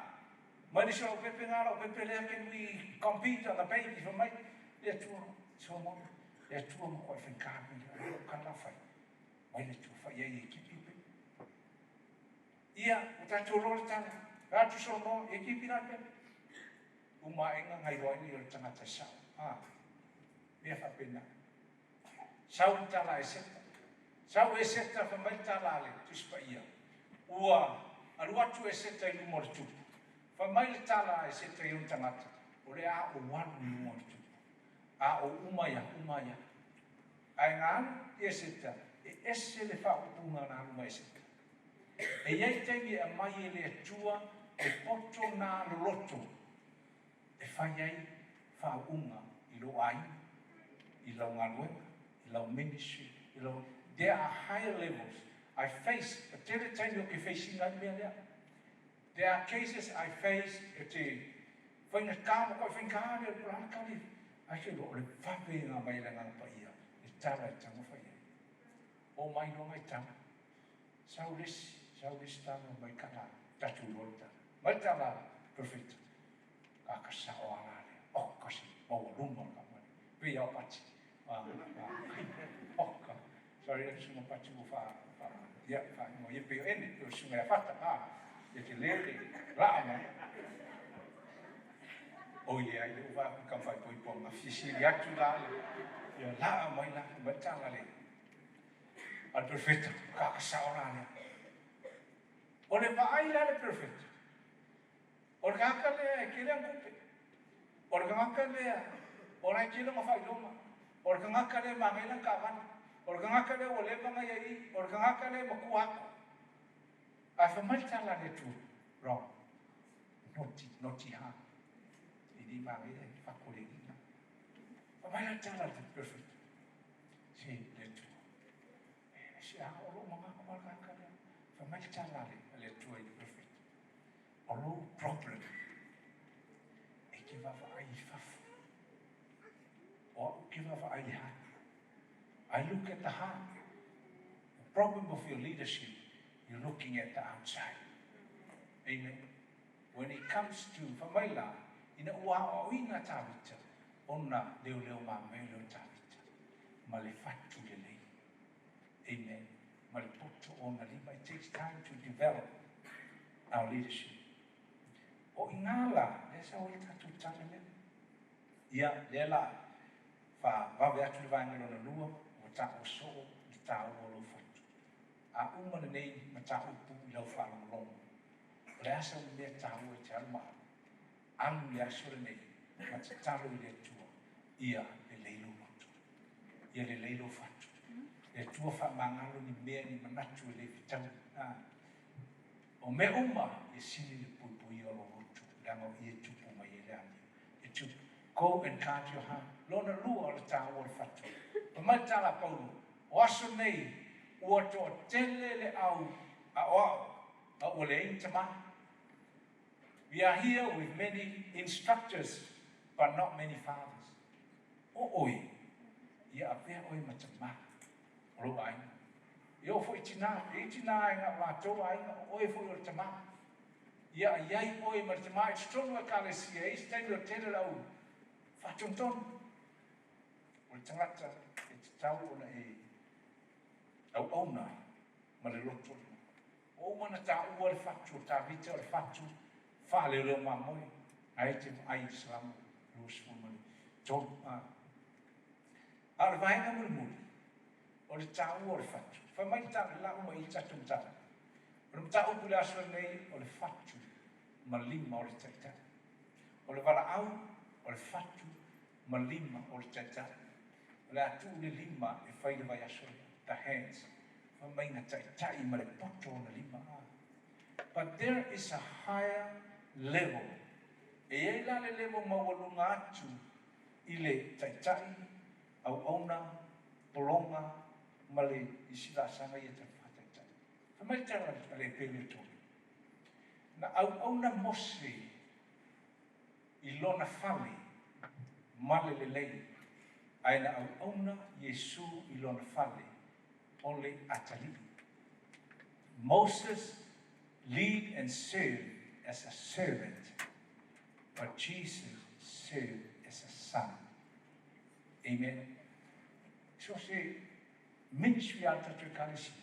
mai le isi, o lau pepe lena, lau pepe lea, can we compete on the baby? Fai mai le Atua, Solomona, le Atua matuai faigata le mea lea, ai lau tala la fai mai le Atua, fai ai e kipi pepe. Ia, ua tatou iloa le tala, fai atu Solomona, ia kipi la le pepe. Uma aega na iloa ai o le tagata e sa'o, a mea faapena. Sau le tala a Eseta. Sau Eseta, fai mai le tala a le Tusi Paia. Ua alu atu Eseta i luma o le tupu. Fai mai le tala a Eseta i ona tagata, o le a ou alu i luga o le tupu. A ou uma ia, uma ia. Ae na alu Eseta, e ese le faaupuga na alu mai Eseta. E i ai taimi e aumai e le Atua le poto na loloto e fai ai faauuga i lou aiga, i lau galuega, i lau ministry, i lau. There are higher levels. I face, e tele taimi o ke face ina ai le mea lea. There are cases I face e te faigata ma koe faigata lea po o le a le tali. Ae te iloa o le vave na aumai e le Agaga Paia le tala e tatau ona fai ai. Oo mai loa nai tala. Sau le isi, sau le isi tala mai tala, tatou iloa le tala. Mai le tala perfect. Kaka sa'o a la lea. Oka se maualuga o le taavale. Pei lava o Pati. Oka. Sorry le susuga Pati ua faa, faa, ia, faaigoa ia pei o Ene, pei o le susuga ia Fata, a, ia tele le laa mai. Oi leai, lea ua vaai atu i le tama faaipoipo ananafi, fesili atu la le, ia laa mai la, fai mai le tala a le perofeta, kaka sao la lea. O le vaai la a le perofeta, o le tagata lea e tele ana tupe. O le tagata lea o la e tele ona faailoga. O le tagata lea e manaia lana taavale. O le tagata lea ua leva ona ia i i. O le tagata lea e matua atu. Ae fai mai le tala a le Atua, wrong. Noti, noti ha. E le manaia e fatu le alii la. Fai mai la le tala a le perofeta, se le Atua, e se a o lou manatu a le tagata lea. Fai mai le tala a le Atua i le perofeta, o lou problem, e te vaavaai i fafo. O au ou te vaavaai i le heart. I look at the heart. The problem of your leadership, you're looking at the outside. Amen. When it comes to, fai mai la, ina ua aoaoina Tavita, ona leoleo mamoe lea o Tavita, ma le fatu lelei. Amen. Ma le poto o ona lima. It takes time to develop our leadership. O i ina la, lea sa o ai le tatou tala lea. Ia, lea la faavave atu le vaega lona lua, ua taua soo le taua o lou fatu. A uma lenei mataupu i lau faalogologo, o le a sau mea taua e te alu ma alu? Alu i le aso lenei ma tatalo i le Atua, ia lelei lou loto, ia lelei lou fatu. Le Atua faamagalo ni mea ni manatu e le fetaui. A o mea uma, ia sili le puipuia o lou loto, leaga o i e tupu mai ai le amio. E tupu. Go and guard your heart. Lona lua o le taua o le fatu. Fai mai le tala a Paulo, o aso nei ua toatele le au aoao, a ua leai ni tamā. We are here with many instructors but not many fathers. O oe, ia avea oe ma tamā o lou aiga. E oo foi i tinā, e i ai tinā e na o latou aiga, o oe foi o le tamā. Ia i ai oe ma le tamā i totonu o Ekalesia, e i ai se taimi o tele le au faatonutonu. O le tagata e tatau ona e auauna ma le loto lena. Ua uma ona taua le fatu o Tavita o le fatu faaleoleo mamoe, ae e te vaai i le Salamo 23. A. A o le vaega mulimuli, o le taua o le fatu. Fai mai le tala, la uma i le tatou mataupu. O le mataupu i le aso lenei, o le fatu ma lima o le taitai. O le valaau, o le fatu ma lima o le taitai. O le a tuu le lima e fai le vaiaso lea, the hands. Fai mai na taitai ma le poto ona lima. A. But there is a higher level. E i ai la le level maualuga atu i le taitai, auauna, pologa ma le isi laasaga ia tatou faataitai. Fai mai le tala a le Heperu e 3, Na auauna Mose i lona fale ma le lelei, ae na auauna Iesu i lona fale o le atalii. Moses lead and serve as a servant, but Jesus served as a son. Amen. So se ministry a le tatou Ekalesia,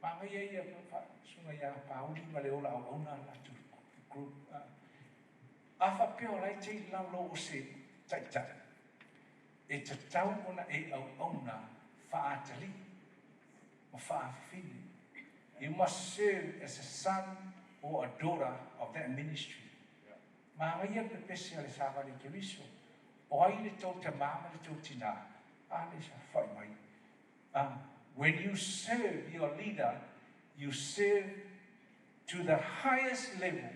magaia ia susuga ia Pauli ma le ola auauna a latou group. A faapea o la e te i lalo o se taitai, e tatau ona e auauna faatalii ma faafafine. You must serve as a son or a daughter of that ministry. Magaia le pepese a le savali Keriso. O ai le tou tamā ma le tou tinā? A le sa whai mai. When you serve your leader, you serve to the highest level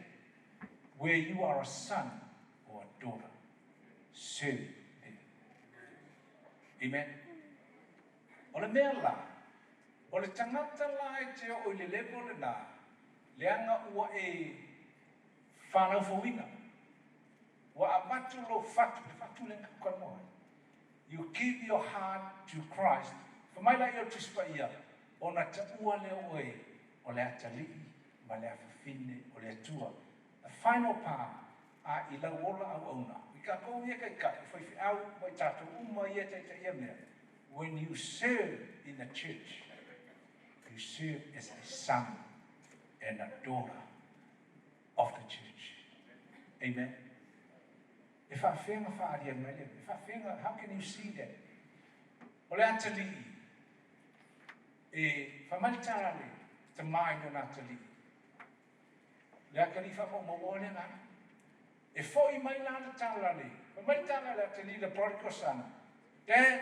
where you are a son or a daughter. Serve them. Amen. O le mea la, o le tagata la e te oo i le level lena, leaga ua e whānaufauina. Ua avatu lou fatu, le fatu le nga. You give your heart to Christ. Fa mai la i o Tusi Paia, ona taua lea o oe, o le atalii ma le afafine o le Atua. The final part, a i lau ola auauna. I kākou ia kai, faifeau, ma i tātou uma ia taita ia mea. When you serve in the church, you serve as a son and a daughter of the church. Amen. E whaawhenga whaaria mai le, e whaawhenga, how can you see that? O le atalii, e whamalitara le te mai no na atalii. Le atalii wha le ngā. E foi mai la le tala le, whamalitara le atalii le prodigal son. Dad,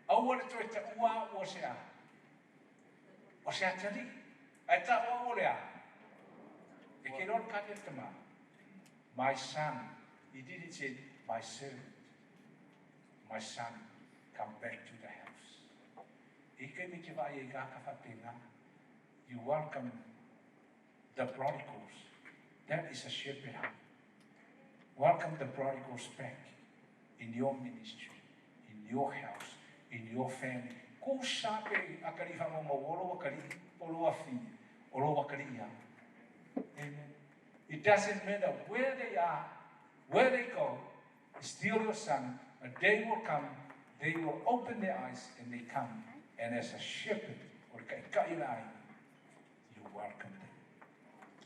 aua le toe ta ua o se a. O se atalii. Ai ta ua o le a. E ke rol ka le tama. My son, he didn't say, my servant. My son, come back to the house. E ke me te vai e ka ka. You welcome the prodigals. That is a shepherd heart. Welcome the prodigals back in your ministry, in your house, in your family. Ko sape akari whamamawolo akari polo afine, olo akari ia. Amen. It doesn't matter where they are, where they go, still your son. A day will come, they will open their eyes and they come. And as a shepherd, or kaikai you welcome them.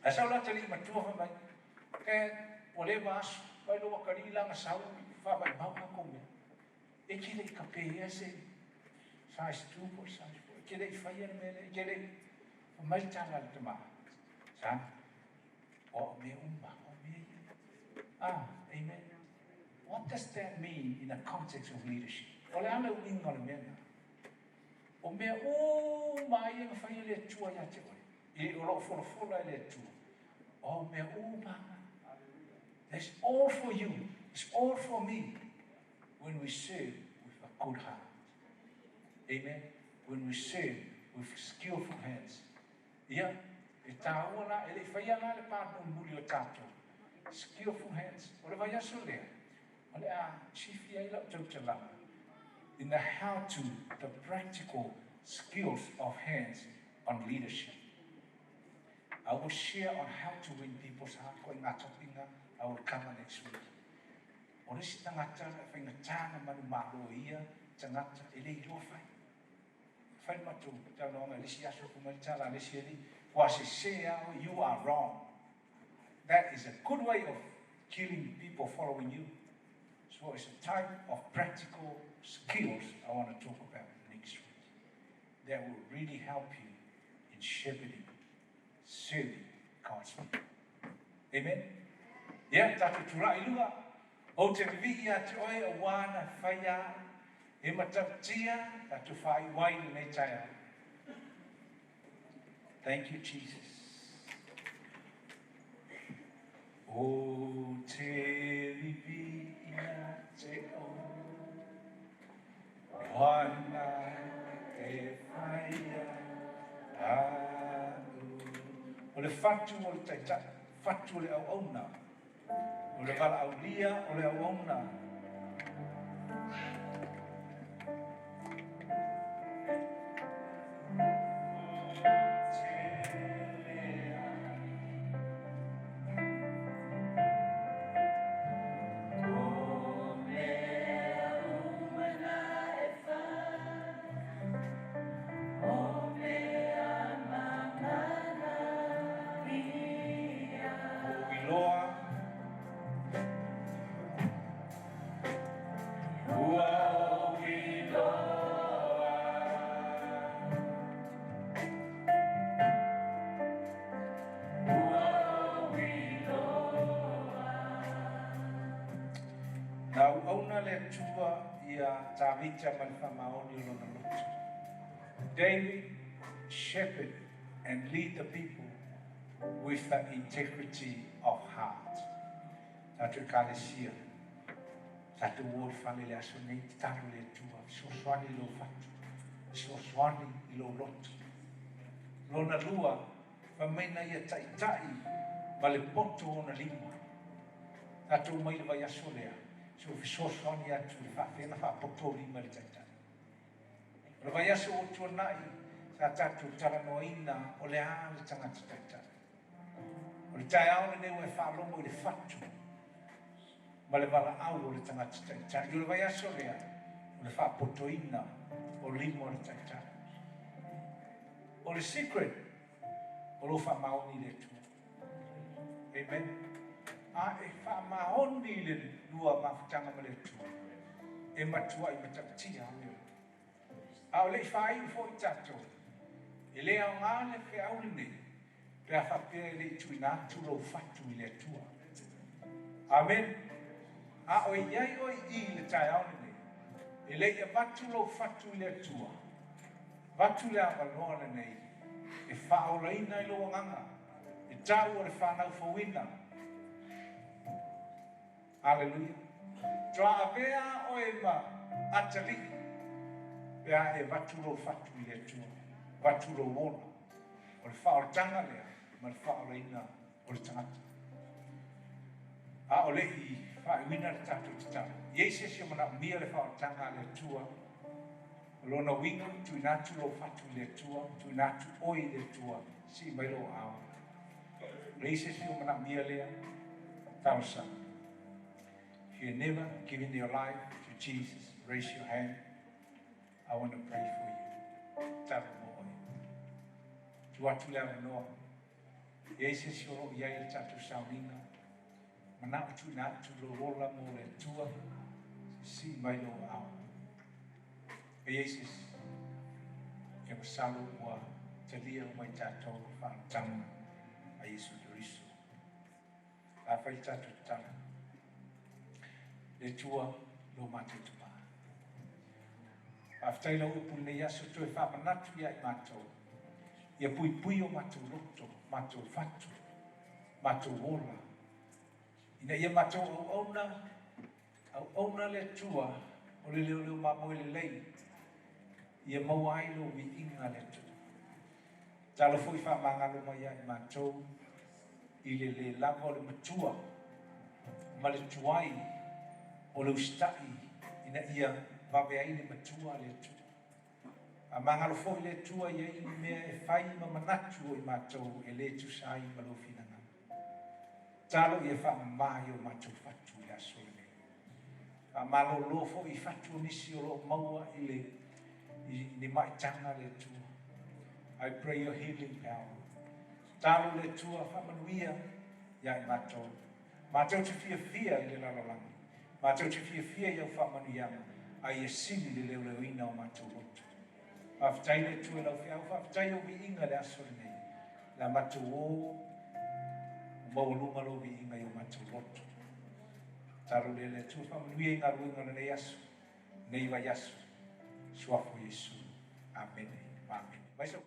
Asa o la tali matua fa mai, ke o le vaso, mai lo wakari langa sau, fa mai mau ka kome. E ke le ka pe ia se, size 2 po size 4, e ke le i whai ana mele, e ke le, fa mai tala le tama. Son, o me umba, o me ia. Ah, amen. What does that mean in the context of leadership? O le ale uinga o le mea na. O mea uma ia nga whai le Atua ia te oe. I o loo folafola e le Atua. O mea uma. That's all for you. It's all for me. When we serve with a good heart. Amen. When we serve with skillful hands. Ia, e tāua la, e le whaia la le pānu muli o tātou. Skillful hands. O le vai aso lea. O le a chifi ai lau tautalanga. In the how to, the practical skills of hands on leadership. I will share on how to win people's heart. Ko i ngā topinga, I will cover next week. O le si tangata, e whainga tāna manu malo ia, tangata, e le iloa whai. Whai matu, taunoanga, le si aso kumai tala, le si eli, kua se se au, you are wrong. That is a good way of killing people following you. So it's a type of practical skills I want to talk about next week that will really help you in shepherding, serving God's people. Amen? Yeah, tātou tūrai lunga. O te vivi a te oe o wāna whaia, e matautia, tātou whai wai nei taia. Thank you, Jesus. Ou te vivii ia te oe, Oana e faia a'u. O le fatu o le taitai, fatu o le auauna, o le valaaulia o le auauna. Ua ou iloa. Na auauna le Atua ia Tavita ma le faamaoni o lona loto. David shepherd and lead the people with the integrity of heart. Tatou Ekalesia, tatou o i le fale i le aso nei, tatalo i le Atua, fesoasoani i lou fatu, fesoasoani i lou loto. Lona lua, fai mai na ia taitai ma le poto o ona lima. Tatou omai i le vaiaso lea, se i ou fesoasoani atu i le faafefea ona faapoto ou lima i le taitai. O le vaiaso ua tuanai, sa tatou talanoaina o le a le tagata taitai. O le taeao lenei ua e faalogo i le fatu ma le valaau o le tagata taitai. O le vaiaso lea, o le faapotoina o lima o le taitai. O le secret, o lou faamaoni i le Atua. Amen. A e faamaoni i le lua mafutaga ma le Atua, e matuai matautia lava mea uma. A o le i faaiu foi tatou, e le aoga le feau lenei pe a faapea e le i tuuina atu lou fatu i le Atua. Amen. A o i ai oe i i i le taeao lenei, e le i avatu lou fatu i le Atua, avatu le avanoa lenei e faaolaina ai lou agaga, e tau o le fanau fouina. Aleluia. Faatoa avea oe ma atalii pe a e avatu lou fatu i le Atua, avatu lou ola. O le faaolataga lea ma le faaolaina o le tagata. A o le i faaiuina le tatou tatalo, e i ai se isi o manaomia le faaolataga a le Atua, o lona uiga, tuuina atu lou fatu i le Atua, tuuina atu oe i le Atua, sii mai lou aao. E i ai se isi o manaomia lea talosaga? If you never given your life to Jesus, raise your hand. I want to pray for you. Tatalo mo oe. Tuu atu le avanoa. E i ai se isi o lo o i ai i le tatou sauniga, manao tuuina atu lou ola mo le Atua, sii mai lou aao. E i ai se isi? Ia masalo ua talia uma i tatou le faaolataga a Iesu Keriso. A fai le tatou tatalo. Le Atua, lo matou Tama. Faafetai lau upu i lenei aso toe faamanatu ia i matou. Ia puipui o matou loto, matou fatu, matou ola. Ina ia matou auauna, auauna le Atua o le leoleo mamoe lelei. Ia maua ai lou viiga le Atua. Tatalo foi faamagalo mai ia i matou i le le lava o le matua ma le tuai o le usitai ina ia vave ai le matua a le Atua. Faamagalo foi le Atua i ai ni mea e fai ma manatu o i matou e le tusa ai ma lou finagalo. Tatalo ia faamama i o matou fatu i le aso lenei. Faamalolo foi i fatu o nisi o lo o maua i le i ni maitaga le Atua. I pray your healing power. Tatalo le Atua faamanuia ia i matou. Matou te fiafia i le lalolagi. Matou te fiafia i au faamanuiaga, a ia sili le leoleoina o matou loto. Faafetai le Atua i lau feau, faafetai ou viiga i le aso lenei. Le a matou o, ua maualuga lou viiga i o matou loto. Tatalo lea le Atua faamanuia i galuega o lenei aso, lenei vaiaso. Suafa o Iesu. Amene. Amene. Mai sau